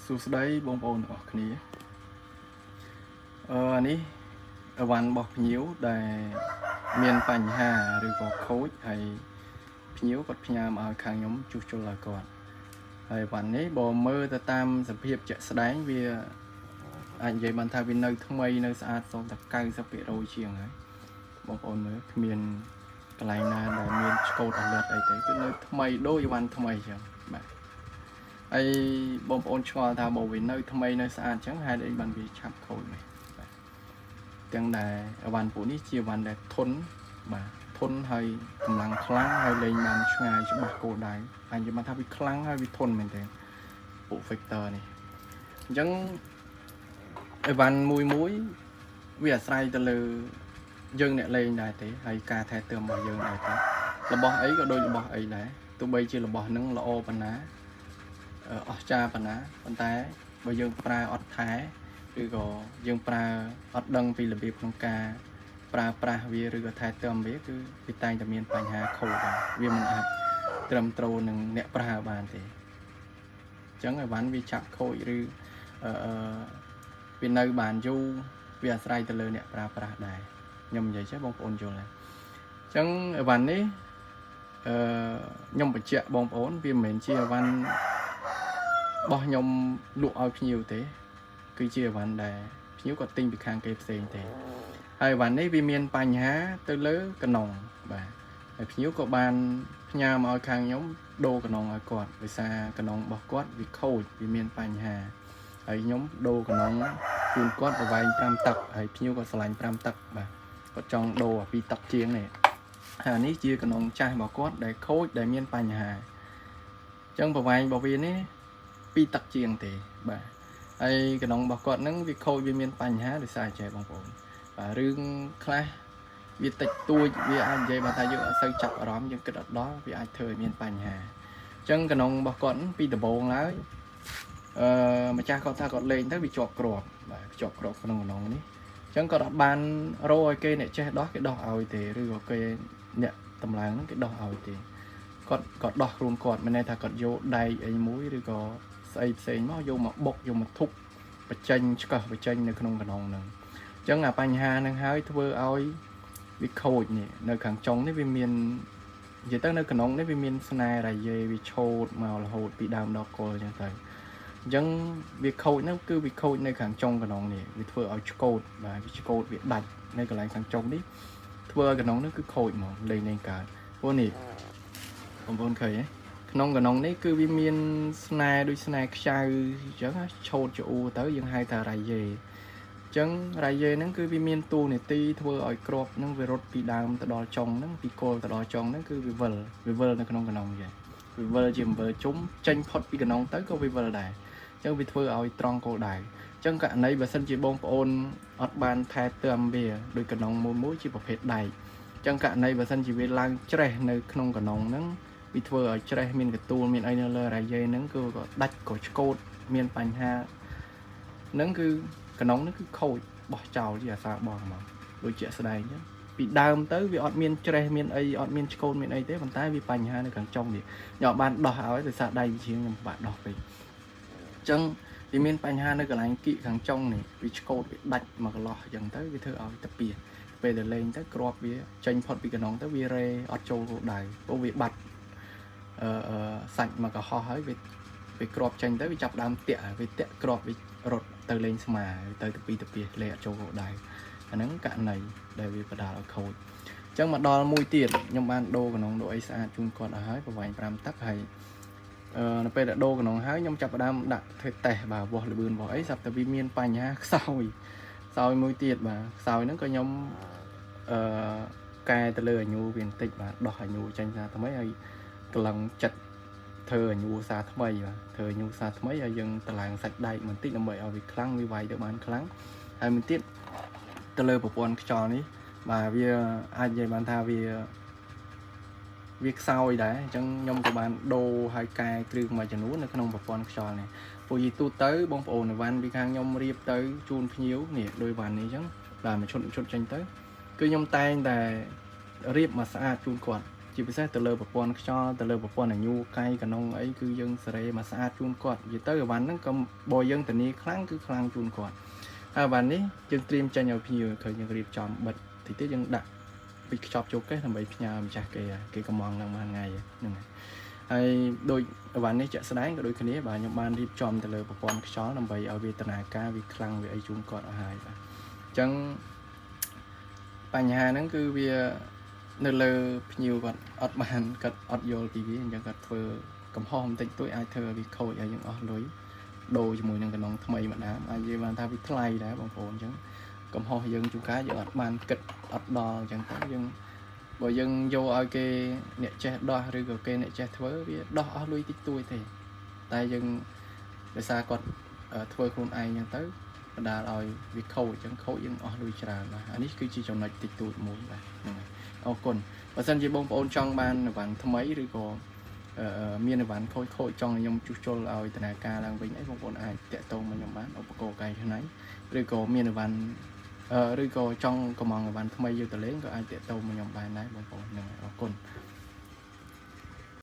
សួស្តីបងប្អូនទាំងអស់គ្នាអានេះអីវ៉ាន់របស់ភ្ញៀវដែលមានបញ្ហាឬក៏ខូចហើយភ្ញៀវគាត់ផ្ញើមកឲ្យខាងខ្ញុំជួសជុលឲ្យគាត់ហើយអីវ៉ាន់នេះបើមើលទៅតាមសភាពជាក់ស្ដែងវាអាចនិយាយបានថាវានៅថ្មីនៅស្អាតសូមតែ90%ជាងហើយបងប្អូនមើលគ្មានកន្លែងណាដែលមានឆ្កូតអលិតអីទេគឺនៅថ្មីដូចអីវ៉ាន់ថ្មីអញ្ចឹងបាទ ហើយបងប្អូនឆ្ងល់ថាបើវានៅថ្មីនៅស្អាតអញ្ចឹងហេតុអីបានវាឆាប់ខូចមែនបាទទាំងដែលអីវ៉ាន់ពួកនេះជាអីវ៉ាន់ដែលធន់បាទធន់ហើយកម្លាំងខ្លាំងហើយលេងបានឆ្ងាយច្បាស់គោលដៅហើយនិយាយបានថាវាខ្លាំងហើយវាធន់មែនទែនពួក Factor នេះអញ្ចឹងអីវ៉ាន់មួយមួយវាអាស្រ័យទៅលើយើងអ្នកលេងដែរទេហើយការថែទាំរបស់យើងដែរទេរបស់អីក៏ដូចរបស់អីដែរទោះបីជារបស់ហ្នឹងល្អប៉ុណ្ណា អស្ចារ្យប៉ុណ្ណាប៉ុន្តែបើយើងប្រើអត់ថែឬក៏យើងប្រើអត់ដឹងពីរបៀបក្នុងការប្រើប្រាស់វាឬក៏ថែទាំវាគឺវាតែងតែមានបញ្ហាខូចដែរវាមិនអាចត្រឹមត្រូវនឹងអ្នកប្រើបានទេអញ្ចឹងអីវ៉ាន់វាចាប់ខូចឬអឺអឺវានៅបានយូរវាអាស្រ័យទៅលើអ្នកប្រើប្រាស់ដែរខ្ញុំនិយាយចេះបងប្អូនយល់ហើយអញ្ចឹងអីវ៉ាន់នេះអឺខ្ញុំបញ្ជាក់បងប្អូនវាមិនមែនជាអីវ៉ាន់ របស់ខ្ញុំលក់ឲ្យភ្ញៀវទេ គឺជាអីវ៉ាន់ដែលភ្ញៀវគាត់ទិញពីខាងគេផ្សេងទេហើយអីវ៉ាន់នេះវាមានបញ្ហាទៅលើកណុងបាទហើយភ្ញៀវក៏បានផ្ញើមកឲ្យខាងខ្ញុំដូរកណុងឲ្យគាត់ដោយសារកណុងរបស់គាត់វាខូចវាមានបញ្ហាហើយខ្ញុំដូរកណុងជូនគាត់ប្រវែង5ទឹកហើយភ្ញៀវគាត់ស្រឡាញ់5ទឹកបាទគាត់ចង់ដូរអា2ទឹកជាងនេះហើយអានេះជាកណុងចាស់របស់គាត់ដែលខូចដែលមានបញ្ហាអញ្ចឹងប្រវែងរបស់វានេះ ពីរទឹកជាងទេបាទហើយកណ្ដុងរបស់គាត់ហ្នឹងវាខូចវាមានបញ្ហាដោយសារចេះបងប្អូនបាទរឿងខ្លះវាតិចតួចវាអាចនិយាយបានថាយើងអត់សូវចាប់អារម្មណ៍យើងគិតអត់ដល់វាអាចធ្វើឲ្យមានបញ្ហាអញ្ចឹងកណ្ដុងរបស់គាត់ហ្នឹងពីដំបូងឡើយអឺម្ចាស់គាត់ថាគាត់លេងទៅវាជាប់គ្រាប់បាទជាប់គ្រាប់ក្នុងកណ្ដុងនេះអញ្ចឹងគាត់អត់បានរកឲ្យគេអ្នកចេះដោះគេដោះឲ្យទេឬក៏គេអ្នកតម្លើងហ្នឹងគេដោះឲ្យទេគាត់គាត់ដោះខ្លួនគាត់មិនន័យថាគាត់យកដែកអីមួយឬក៏ ស្អីផ្សេងមកយកមកបុកយកមកធប់បញ្ចេញឆ្កឹះបញ្ចេញនៅក្នុងកណ្ដុងហ្នឹងអញ្ចឹងអាបញ្ហាហ្នឹងហើយធ្វើឲ្យវាខូចនេះនៅខាងចុងនេះវាមាននិយាយទៅនៅក្នុងនេះវាមានស្នែរ៉ាយេវាឆូតមករហូតពីដើមដល់គល់អញ្ចឹងទៅអញ្ចឹងវាខូចហ្នឹងគឺវាខូចនៅខាងចុងកណ្ដុងនេះវាធ្វើឲ្យឆ្កូតបាទវាឆ្កូតវាដាច់នៅកន្លែងខាងចុងនេះធ្វើឲ្យកណ្ដុងនេះគឺខូចហ្មងលេងលេងកើតព្រោះនេះបងប្អូនឃើញទេ ក្នុងកណ្ដុងនេះគឺវាមានស្នែដូចស្នែខ្ចៅអញ្ចឹងណាឆូតច្អួរទៅយើងហៅថារ៉ៃយេអញ្ចឹងរ៉ៃយេហ្នឹងគឺវាមានតួនាទីធ្វើឲ្យគ្រាប់ហ្នឹងវារត់ពីដើមទៅដល់ចុងហ្នឹងពីគល់ទៅដល់ចុងហ្នឹងគឺវាវិលវាវិលនៅក្នុងកណ្ដុងចឹងវាវិលជាអំវិលជុំចេញផុតពីកណ្ដុងទៅក៏វាវិលដែរអញ្ចឹងវាធ្វើឲ្យត្រង់គោលដៅអញ្ចឹងករណីបើសិនជាបងប្អូនអត់បានថែទាំវាដោយកណ្ដុងមួយមួយជាប្រភេទដែកអញ្ចឹងករណីបើសិនជាវាឡើងច្រេះនៅក្នុងកណ្ដុងហ្នឹង វាធ្វើឲ្យច្រេះមានកទួលមានអីនៅលើរ៉ាយេហ្នឹងគឺក៏ដាច់ក៏ឆ្កូតមានបញ្ហាហ្នឹងគឺកណ្ដុងហ្នឹងគឺខូចបោះចោលជាអាសាបោះហ្មងដូចជាក់ស្ដែងអញ្ចឹងពីដើមទៅវាអត់មានច្រេះមានអីអត់មានឆ្កូតមានអីទេប៉ុន្តែវាបញ្ហានៅខាងចុងនេះខ្ញុំអត់បានដោះឲ្យដោយសារដៃវិជាខ្ញុំពិបាកដោះពេកអញ្ចឹងវាមានបញ្ហានៅកន្លែងគៀកខាងចុងនេះវាឆ្កូតវាដាច់មកកន្លោះអញ្ចឹងទៅវាធ្វើឲ្យតាពីពេលដែលលេងទៅគ្រាប់វាចេញផុតពីកណ្ដុងទៅវារេអត់ចូលគោលដៅព្រោះវាបាត់ អឺអឺសាច់មកកុហកហើយវាវាក្របចេញទៅវាចាប់ដើមតាក់ហើយវាតាក់ក្របវារត់ទៅលេងស្មាទៅទៅពីទៅពីលេងអត់ចូលគោលដៅអាហ្នឹងករណីដែលវាបដាលឲ្យខូចអញ្ចឹងមកដល់មួយទៀតខ្ញុំបានដូរកណ្ដុងដូរអីស្អាតជូនគាត់ឲ្យហើយប្រវែង5ទឹកហើយអឺនៅពេលដែលដូរកណ្ដុងហើយខ្ញុំចាប់ផ្ដើមដាក់ធ្វើតេស្តបាទវាស់លបឿនវាស់អីស្រាប់តែវាមានបញ្ហាខ្សោយខ្សោយមួយទៀតបាទខ្សោយហ្នឹងក៏ខ្ញុំអឺកែទៅលើអាញូវាបន្តិចបាទដោះអាញូចេញថាថ្មីហើយកលឹងចិត្តធ្វើអាញូសាថ្មីបាទធ្វើអាញូសាថ្មីហើយយើងតម្លើងសាច់ដែកបន្តិចដើម្បីឲ្យវាខ្លាំងវាវាយទៅបានខ្លាំងហើយមួយទៀតទៅលើប្រព័ន្ធខ្យល់នេះបាទវាអាចនិយាយបានថាវាវាខ្សោយដែរអញ្ចឹងខ្ញុំក៏បានដូរហើយកែគ្រឿងមួយចំនួននៅក្នុងប្រព័ន្ធខ្យល់នេះពួកយីទូទៅបងប្អូនអីវ៉ាន់ពីខាងខ្ញុំរៀបទៅជូនភ្ញៀវនេះដោយវ៉ាន់នេះអញ្ចឹងបាទមួយឈុតមួយឈុតចេញទៅគឺខ្ញុំតែងតែរៀបមកស្អាតជូនគាត់ ជាពិសេសទៅលើប្រព័ន្ធខ្យល់ទៅលើប្រព័ន្ធអញូកាយកណុងអីគឺយើងសេរីមកស្អាតជូនគាត់និយាយទៅអីវ៉ាន់ហ្នឹងក៏បើយើងធានាខ្លាំងគឺខ្លាំងជូនគាត់ហើយអីវ៉ាន់នេះយើងត្រៀមចេញឲ្យភ្ញៀវឃើញយើងរៀបចំបិទតិចទៀតយើងដាក់ពីខ្ចប់ចូលកេសដើម្បីផ្ញើម្ចាស់គេគេកំងហ្នឹងមួយថ្ងៃហ្នឹងហើយហើយដូចអីវ៉ាន់នេះជាក់ស្ដែងក៏ដូចគ្នាបាទខ្ញុំបានរៀបចំទៅលើប្រព័ន្ធខ្យល់ដើម្បីឲ្យវាតនាការវាខ្លាំងវាអីជូនគាត់អស់ហើយបាទអញ្ចឹងបញ្ហាហ្នឹងគឺវានៅលើភ្ញៀវគាត់អត់បានគាត់អត់យល់ពីវាអញ្ចឹងគាត់ធ្វើកំហុសបន្តិចតួចអាចធ្វើឲ្យវាខូចឲ្យយើងអស់លុយដូរជាមួយនឹងកណ្ដុងថ្មីម្ដងអាចនិយាយបានថាវាថ្លៃដែរបងប្អូនអញ្ចឹងកំហុសយើងជួនកាលយើងអត់បានគិតអត់ដល់អញ្ចឹងទៅយើងបើយើងយកឲ្យគេអ្នកចេះដោះឬក៏គេអ្នកចេះធ្វើវាដោះអស់លុយតិចតួចទេតែយើងដោយសារគាត់ធ្វើខ្លួនឯងអញ្ចឹងទៅបណ្ដាលឲ្យវាខូចអញ្ចឹងខូចយើងអស់លុយច្រើនបាទអានេះគឺជាចំណុចតិចតួចមួយបាទហ្នឹងហើយអរគុណបើសិនជាបងប្អូនចង់បានអីវ៉ាន់ថ្មីឬក៏អឺមានអីវ៉ាន់ខូចខូចចង់ឲ្យខ្ញុំជួសជុលឲ្យដំណើរការឡើងវិញអីបងប្អូនអាចតាក់ទងមកខ្ញុំបានឧបករណ៍កែច្នៃឬក៏មានអីវ៉ាន់ឬក៏ចង់កំងអីវ៉ាន់ថ្មីយកទៅលេងក៏អាចតាក់ទងមកខ្ញុំបានដែរបងប្អូនហ្នឹងហើយអរគុណ។